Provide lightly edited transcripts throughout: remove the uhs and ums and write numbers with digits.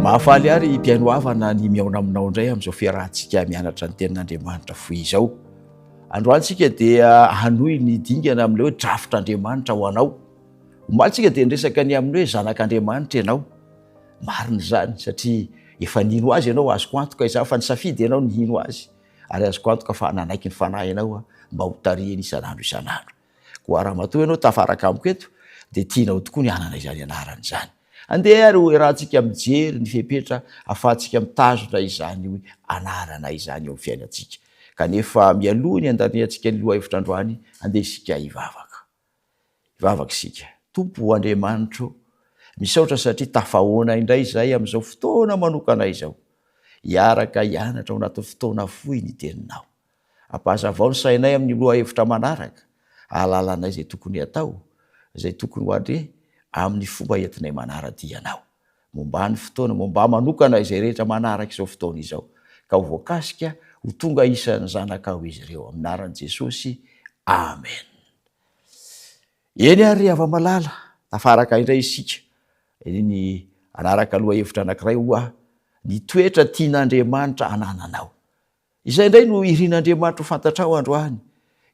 Mahafaly ahy ry mpihaino havana ny mihaona aminao indray amin'izao fiarahantsika mianatra ny tenin'Andriamanitra fohy izao. Androany tsika dia hanohy ny dingana amin'ilay hoe drafitr'Andriamanitra ho anao. Omaly tsika dia niresaka ny amin'ny hoe zanak'Andriamanitra ianao. Marina izany satria efa nino azy ianao, azoko antoka izany fa nisafidy ianao ny hino azy ary azoko antoka fa nanaiky ny fanahy ianao mba ho tarihiny isan'andro isan'andro. Koa raha matoa ianao tafaraka amiko eto dia tianao tokoa ny hanana izany anarana izany. Andeha ary ho iarahantsika mijery ny fepetra ahafahantsika mitazona izany anarana izany eo amin'ny fiainantsika. Kanefa mialoha ny handaniantsika ny lohahevitra androany, andeha isika hivavaka. Hivavaka isika. Tompo o Andriamanitro, misaotra satria tafahoana indray izahay amin'izao fotoana manokana izao, hiaraka hianatra ao anatin'ny fotoana fohy ny Teninao. Ampahazavao ny sainay amin'ny lohahevitra manaraka, ahalalanay izay tokony hatao, izay tokony ho aleha amin'ny fomba entinay manara-dia Anao. Mombà ny fotoana, mombà manokana izay rehetra manaraka izao fotoana izao, ka ho voakasika ho tonga isan'ny zanakao izy ireo. Amin'ny anaran'i Jesosy, Amen. Eny ary ry hava-malala, tafaraka indray isika. Eny, hanaraka lohahevitra anankiray ho'a, ny toetra tian'Andriamanitra hanananao. Izay indray no irin'Andriamanitra ho fantatrao androany.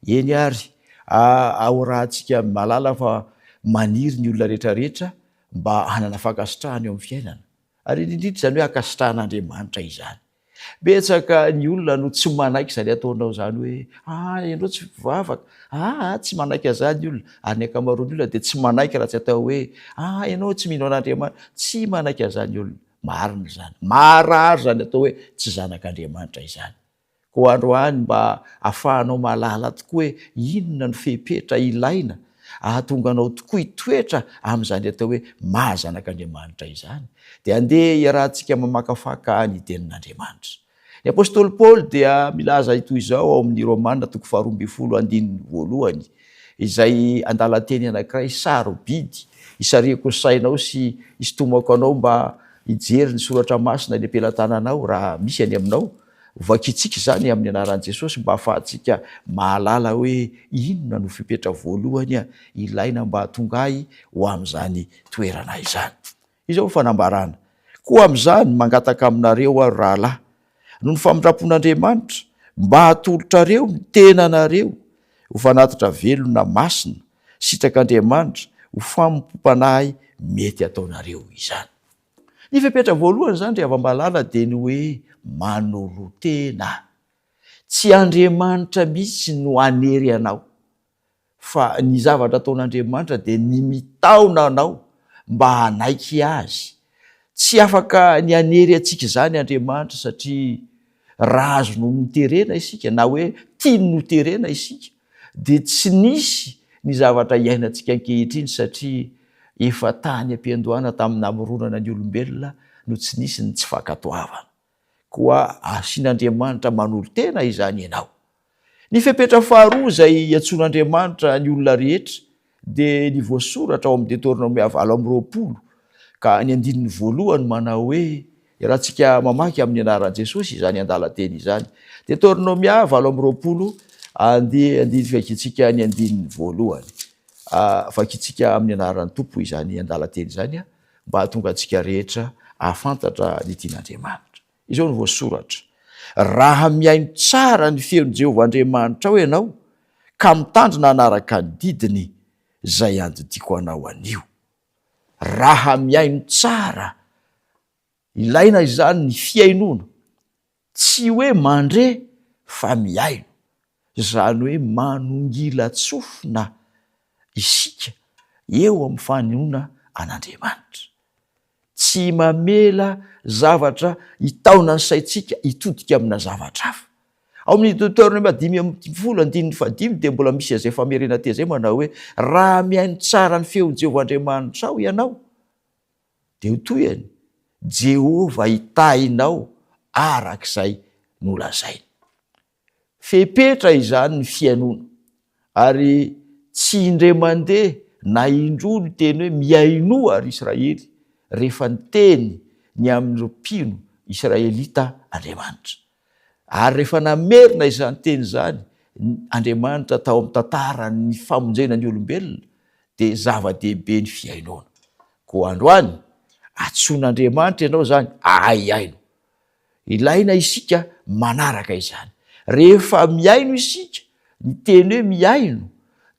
Eny ary, ahorahantsika mahalala fa maniry ny olona rehetra rehetra mba hanana fankasitrahana eo amin'ny fiainana. Ary indrindra indrindra izany hoe ankasitrahan'Andriamanitra izany. Betsaka ny olona no tsy manaiky izany ataonao izany hoe, ah, ianao tsy mpivavaka, ah, tsy manaiky an'izany ny olona. Ary ny ankamaroan'ny olona dia tsy manaiky raha tsy atao hoe, ah, ianao tsy mino an'Andriamanitra. Tsy manaiky an'izany ny olona. Marina izany. Maharary izany atao hoe tsy zanak'Andriamanitra izany. Koa androany mba afahanao mahalala tokoa hoe inona no fepetra ilaina ahatonga anao tokoa hitoetra amin'izany atao hoe maha zanak'Andriamanitra izany, dia andeha hiarahantsika mamakafaka ny Tenin'Andriamanitra. Ny apostoly Paoly dia milaza toy izao ao amin'ny Romana toko faharoa ambin'ny folo andininy voalohany, izay andalan-teny anankiray sarobidy isarihako ny sainao sy isintomako anao mba hijery ny soratra masina eny am-pelatananao raha misy any aminao. Vakintsika izany amin'ny anaran'i Jesosy mba hahafahantsika mahalala hoe inona no fepetra voalohany ilaina mba hahatonga ahy ho amin'izany toerana izany. Izao ny fanambarana, Koa amin'izany, mangataka aminareo aho, ry rahalahy, noho ny famindram-pon'Andriamanitra, mba hatolotrareo ny tenanareo ho fanatitra velona masina, sitrak'Andriamanitra, ho fanompoam-panahy mety hataonareo izany. Ny fepetra voalohany izany, ry hava-malala, dia ny hoe manolo-tena. Tsy Andriamanitra mihitsy no hanery anao. Fa ny zavatra ataon'Andriamanitra dia ny mitaona anao mba hanaiky Azy. Tsy afaka ny hanery antsika izany Andriamanitra satria raha azony noterena isika na hoe tiany noterena isika dia tsy nisy ny zavatra iainantsika ankehitriny satria efa tany am-piandohana tamin'ny namoronana ny olombelona no tsy nisy ny tsy fankatoavana. Koa asian'Andriamanitra manolo-tena izany ianao. Ny fepetra faharoa izay iantsoan'Andriamanitra ny olona rehetra dia ny voasoratra ao amin'ny Deoteronomia 28 ka ny andininy voalohany manao hoe, iarahantsika mamaky amin'ny anaran'i Jesosy izany andalan-teny izany. Deoteronomia 28 andihy andininy vakintsika ny andininy voalohany. Vakintsika amin'ny anaran'ny Tompo izany andalan-teny izany mba hahatonga antsika rehetra hahafantatra ny tian'Andriamanitra. Izao no voasoratra, Raha mihaino tsara ny feon'i Jehovah Andriamanitrao ianao, ka mitandrina hanaraka ny didiny izay andidiako anao anio. Raha mihaino tsara, ilaina izany ny fihainoana, Tsy hoe mandre fa mihaino, izany hoe manongilan-tsofina isika eo amin'ny fanehoana an'Andriamanitra. Tsy mamela zavatra hitaona ny saintsika hitodika amina zavatra hafa. Ao amin'ny Deoteronomia 15 andininy fahadimy dia mbola misy an'izay famerenan-teny izay manao hoe, Raha mihaino tsara ny feon'i Jehovah Andriamanitrao ianao, Dia ho tohiny, Jehovah hitahinao araka izay nolazainy. Fepetra izany ny fihainoana, ary tsy indray mandeha na indroa ny teny hoe mihainoa ry Israely rehefa niteny ny amin'ireo mpino Israelita Andriamanitra. Ary rehefa namerina izany teny izany Andriamanitra tao amin'ny tantaran'ny famonjena ny olombelona dia zava-dehibe ny fihainoana. Koa androany, Antsoin'Andriamanitra ianao izany ahay hihaino. Ilaina isika manaraka izany. Rehefa mihaino isika, ny teny hoe mihaino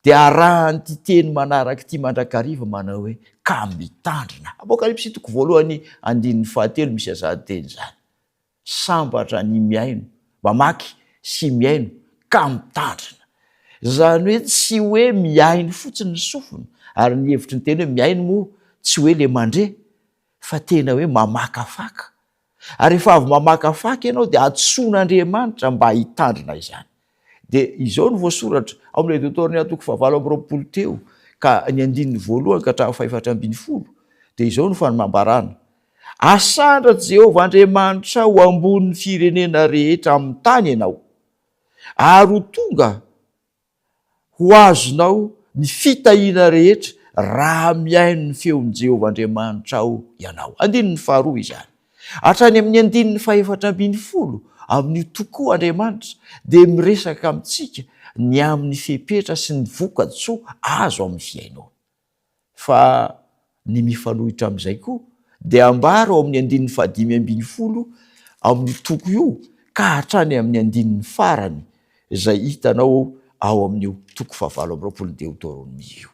dia arahan'ity teny manaraka ity mandrakariva manao hoe ka mitandrina. Apokalypsy toko voalohany andininy fahatelo misy an'izany teny izany. Sambatra ny mihaino, mamaky sy mihaino ka mitandrina. Izany hoe tsy hoe mihaino fotsiny ny sofina, ary ny hevitry ny teny hoe mihaino moa tsy hoe le mandre fa tena hoe mamakafaka. Ary rehefa avy mamakafaka ianao dia antsoin'Andriamanitra mba hitandrina izany. Dia izao no voasoratra ao amin'ilay Deoteronomia toko fahavalo amby 20 teo ka ny andininy voalohany ka hatramin'ny fahefatra ambin'ny folo dia izao no fanambarana, Asandratr'i Jehovah Andriamanitrao ho ambonin'ny firenena rehetra amin'ny tany ianao, ary ho tonga Ho azonao ny fitahiana rehetra raha mihaino ny feon'i Jehovah Andriamanitrao ianao. Andininy faharoa izany. Hatrany amin'ny andininy fahefatra 15 amin'io toko Andriamanitra dia miresaka amintsika ny amin'ny fepetra sy ny voka-tsoa azo amin'ny fihainoana. Fa ny mifanohitra amin'izay koa dia ambara ao amin'ny andininy fahadimy 15 amin'io toko io ka hatrany amin'ny andininy farany izay hitanao ao amin'io toko fahavalo amby 20 ny Deoteronomia io.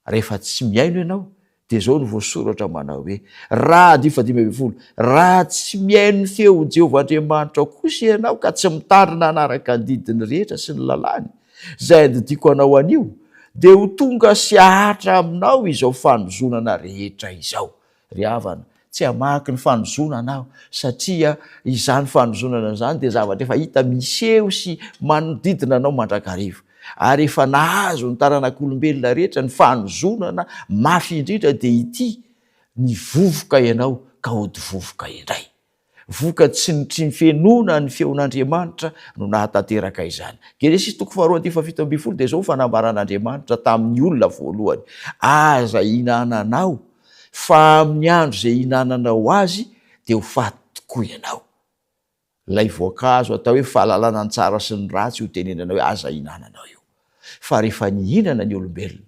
Rehefa tsy mihaino ianao dia izao no voasoratra manao hoe, Raha, andininy fahadimy 15, raha tsy mihaino ny feon'i Jehovah Andriamanitrao kosa ianao ka tsy mitandrina hanaraka ny didiny rehetra sy ny lalàny, Izay andidiako anao anio, dia ho tonga sy hahatra aminao izao fanozonana rehetra izao. Ry havana, tsy hamaky ny fanozonana aho, satria izany fanozonana izany dia zavatra efa hita miseho sy manodidina anao mandrakariva. Ary efa nahazo ny taranak'olombelona rehetra ny fanozonana mafy indrindra dia ity, ny vovoka ianao ka hody vovoka indray. Vokatry ny tsy fenoana ny feon'Andriamanitra no nahatanteraka izany. Genesisy toko faharoa andininy fahafito 17 dia izao ny fanambaran'Andriamanitra tamin'ny olona voalohany, Aza ihinananao, fa amin'ny andro izay ihinananao azy dia ho faty tokoa ianao. Ilay voankazo atao hoe fahalalana ny tsara sy ny ratsy io tenenana hoe aza ihinananao io. Fa rehefa nihinana ny olombelona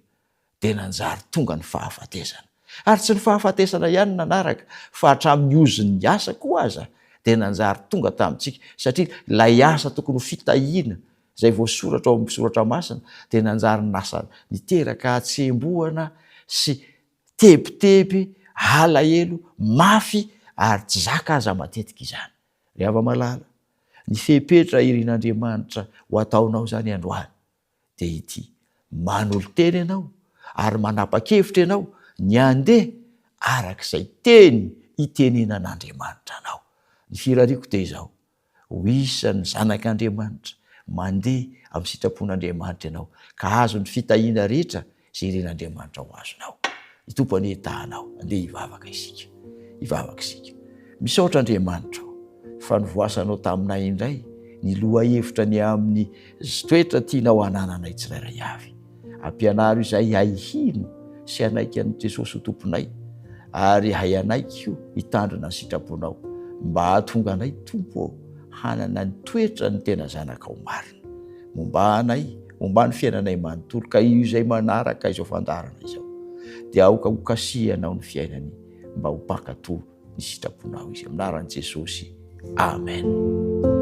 dia nanjary tonga ny fahafatesana. Ary tsy ny fahafatesana ihany no nanaraka, fa hatramin'ny ozon'ny asa koa aza dia nanjary tonga tamintsika, satria ilay asa tokony ho fitahiana izay voasoratra ao amin'ny Soratra Masina dia nanjary nasa niteraka hatsembohana sy tebiteby, alahelo mafy ary tsy zaka aza matetika izany. Ry hava-malala, ny fepetra irin'Andriamanitra ho ataonao izany androany dia ity, manolo-tena ianao ary manapa-kevitra ianao ny handeha araka izay teny itenenan'Andriamanitra anao. Ny firariako dia izao, ho isan'ny zanak'Andriamanitra mandeha amin'ny sitrapon'Andriamanitra ianao ka hahazo ny fitahiana rehetra izay irin'Andriamanitra ho azonao. Ny Tompo anie hitaha anao. Andeha hivavaka isika. Hivavaka isika. Misaotra Andriamanitra o, fa novoasanao taminay indray ny lohahevitra ny amin'ny toetra tianao hanananay tsirairay avy. Ampianaro izay hay hino sy hanaiky an'i Jesosy ho Tomponay, ary hay hanaiky koa hitandrina ny sitraponao, mba hahatonga anay, Tompo ô, hanana ny toetran'ny tena zanakao marina. Momba anay, momba ny fiainanay manontolo, ka io izay manaraka izao fandaharana izao, dia aoka ho kasihanao ny fiainany mba ho mpankatò ny sitraponao izy. Amin'ny anaran'i Jesosy, amen.